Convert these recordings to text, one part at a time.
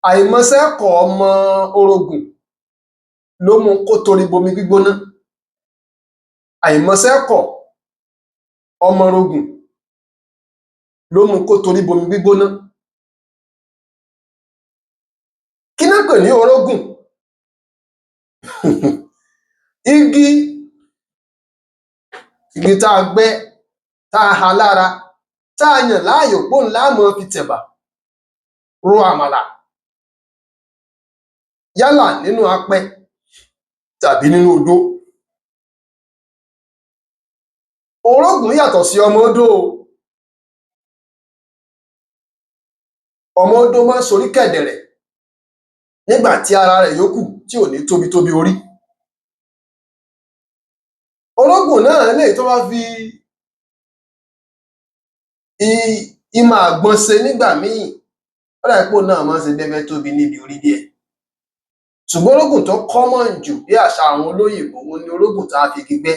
Àìmọṣẹ́ kọ̀ ọmọ orogùn ló mú kó torí bomi gbígbóná. Àìmọṣẹ́ kọ̀ ọmọ orogùn ló mú kó torí bomi gbígbóná. Kí ná pè ní orógùn? Igi igi tá a gbẹ́, tá a ha lára, tá a yàn láàyò póun lá mọ́ fi tẹ̀bà, ro àmàlà, yálà nínú apẹ tàbí nínú odó. Orógùn yàtọ̀ sí ọmọ ódó o. Ọmọ ódó má ń sorí kẹ̀dẹ̀rẹ̀ nígbà tí ara rẹ̀ yókù tí ò ní tóbi tó bí orí. Orógùn náà eléyìí tó bá fi ìmọ̀ àgbọn ṣe nígbà míì, ó dà bí pé òun náà má ń ṣe bẹ́bẹ́ tóbi níbi orí díẹ̀. Ṣùgbọ́n orógùn tó common jù bí àṣà àwọn olóyìnbó, òun ni orógùn tá a fi igi gbẹ́.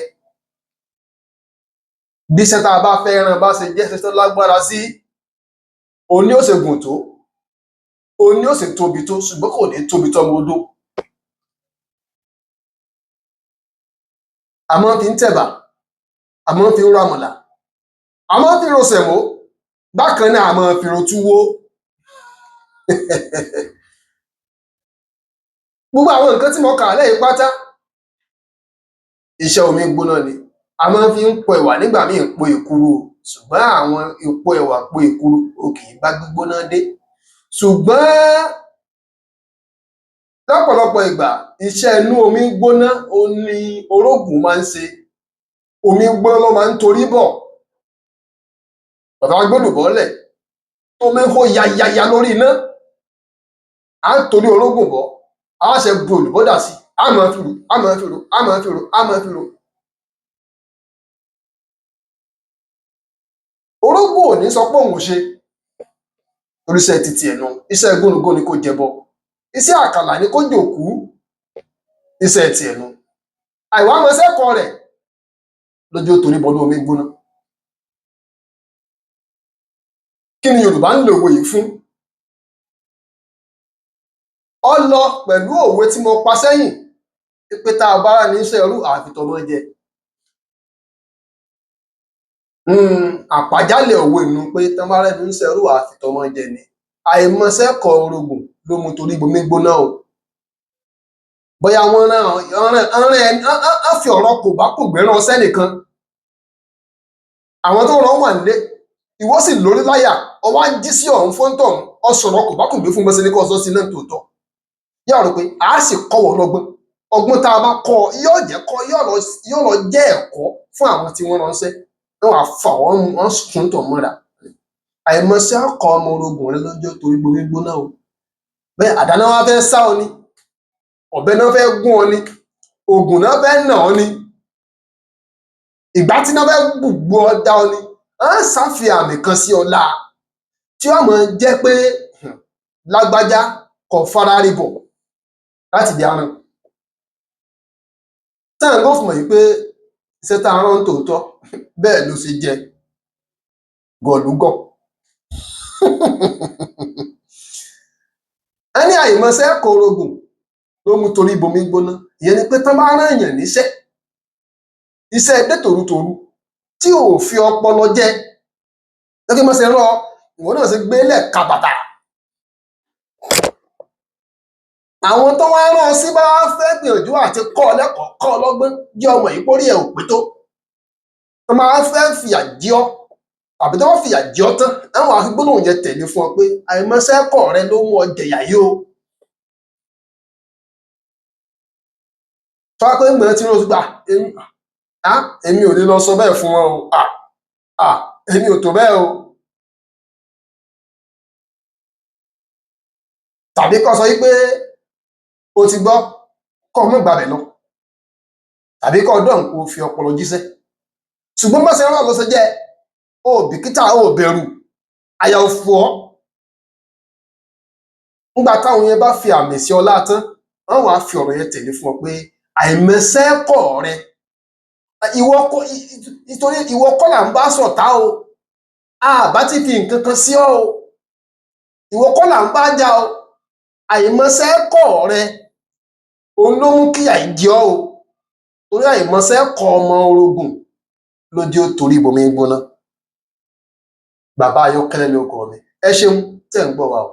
Bíṣẹ́ tá a bá fẹ́ rán bá ṣe jẹ́ iṣẹ́ tó lágbára sí, òun ni ó ṣe gùn tó, òun ni ó ṣe tóbi tó, ṣùgbọ́n kò ní tóbi tọ́mọ odó. A mọ́ fi ń tẹ̀bà, a mọ́ fi ń ro àmàlà, a mọ́ fi ń ro sẹ̀mó, bákan náà a mọ́ fi ro túwó. Gbogbo àwọn nǹkan tí mo kà lẹ̀ yìí pátá, iṣẹ́ omi gbóná ni. A mọ́ fi ń po ẹ̀wà nígbà míì, po èkuru o, ṣùgbọ́n àwọn ìpo ẹ̀wà po èkuru o kì í bá gbígbóná dé. Ṣùgbọ́n lọ́pọ̀lọpọ̀ ìgbà, iṣẹ́ inú omi gbóná òun ni orógùn má ń ṣe. Omi gbóná ló má ń torí bọ̀. Bàbá gbélùbọ́ lẹ̀, tómi ń hó yayaya lórí iná, á torí orógùn bọ̀ ọ́, á ṣe bu èlùbọ́ dà sí, á máa fi rò, á máa fi rò, á máa fi rò, á máa fi rò. Orógùn ò ní sọ pé òun ò ṣe, torí iṣẹ́ titi ẹ̀ nu, iṣẹ́ gúnugún ni kó jẹbọ, iṣẹ́ àkàlà ni kó jòkú, iṣẹ́ tiẹ̀ nu. Àìwá mọṣẹ́ kọ rẹ̀ ló jẹ́ ó torí bọnú omi gbóná. Kí ni Yorùbá ń lo òwe yìí fún? Ó lọ pẹ̀lú òwe tí mo pa sẹ́yìn pé tá a bá rán ni níṣẹ́ ẹrú, àá fi tọmọ jẹ. Àpàjálẹ̀ òwe nu pé tán bá rán ni níṣẹ́ ẹrú, àá fi tọmọ jẹ ni. Àìmọṣẹ́ kọ̀ orogùn ló mú torí bomi gbóná o. Bóyá wọ́n rán rán ẹ án fi ọ̀rọ̀ kòbákùngbé rán ọ sẹ́nìkan. Àwọn tó rán ọ wà nílé, ìwọ sì lórí láyà, o wá jí sí ọ̀hún fóńtọ̀hún, o sọ̀rọ̀ kòbákùngbé fún bọ́n ṣe ní kó o sọ́ sí náà tòótọ́. Yóò rò pé àá sì kọ́ wọ lọ́gbọ́n. Ọgbọ́n tá a bá kọ́ ọ yóò jẹ́ kọ́ yóò lọ jẹ́ ẹ̀kọ́ fún àwọn tí wọ́n ránṣẹ́. Wọ́n wá fà wọ́n, wọ́n sún tọ̀ mọ́ra. Àìmọṣẹ́ kọ̀ ọmọ orogùn rẹ ló jẹ́ ó torí bomi gbóná o. Bẹ́ẹ̀ àdá ná wá fẹ́ sá ọ ni, ọ̀bẹ ná fẹ́ gún ọ ni, ògùn ná fẹ́ nà ọ́ ni, ìgbátí ná fẹ́ bù gbó ọ dá ọ ni, á sá fi àmì kan sí ọ láa tí ó mọ jẹ́ pé lágbájá kò fara rí bọ̀ láti ibi aràn. Táwọn gan ó fi mọ̀ wí pé iṣẹ́ tá a rán ní tòótọ́, bẹ́ẹ̀ ló ṣe jẹ gọ̀lúgọ̀. Wọ́n ní àìmọṣẹ́ kọ̀ orogùn ló mú torí bomi gbóná. Ìyẹn ni pé tán bá rán èèyàn níṣẹ́, iṣẹ́ dé tòrutòru tí ò fi ọpọlọ jẹ́, gẹ́gẹ́ bọ́n ṣe rán ọ, ìwọ náà ṣe gbélẹ̀ kàbàtà. Àwọn tó wá rán ọ sí bá wá fẹ́ gbìyànjú àti kọ́ ọ lẹ́kọ̀ọ́, kọ́ ọ lọ́gbọ́n, jẹ́ ọmọ yìí pórí ẹ̀ ò pé tó. Tán bá wá fẹ́ fìyà jẹ ọ́, tàbí tán bá fìyà jẹ ọ́ tán, wọ́n wá fi gbólóhùn yẹn tẹ̀lé fún ọ pé àìmọṣẹ́ kọ̀ rẹ ló mú ọ jẹ̀yà yìí o. Tó bá pé ńgbà tí wọ́n ti gbà, èmi ò lè lọ sọ bẹ́ẹ̀ fún wọn o, èmi ò tó bẹ́ẹ̀ o. Tàbí kó sọ wí pé o ti gbọ́, kó o mọ́ gbabẹ̀ lọ. Tàbí kó o dọ̀hún kó o fi ọpọlọ jíṣẹ́. Ṣùgbọ́n bọ́n ṣe rán ọ ló ṣe jẹ́, o ò bìkítà, o ò bẹ̀rù, àyà ò fò ọ́. Ńgbà táwọn yẹn bá fi àmì sí ọ láa tán, wọ́n wá fi ọ̀rọ̀ yẹn tẹ̀lé fún ọ pé àìmọṣẹ́ kọ̀ rẹ. Ìwọ kọ́, nítorí ìwọ kọ́ là ń bá ṣọ̀tá o. A à bá ti fi nǹkan kan sí ọ o. Ìwọ kọ́ là ń bá jà o. Àìmọṣẹ́ kọ́ rẹ òun ló mú kíyà yìí jẹ ọ́ o, torí àìmọṣẹ́ kọ́ ọmọ orogún ló jẹ́ ó torí ibòmí gbóná. Bàbá Ayọ́kẹ́lẹ́ ló kọ mi. Ẹ ṣeun tẹ́ ń gbọ́ wa o.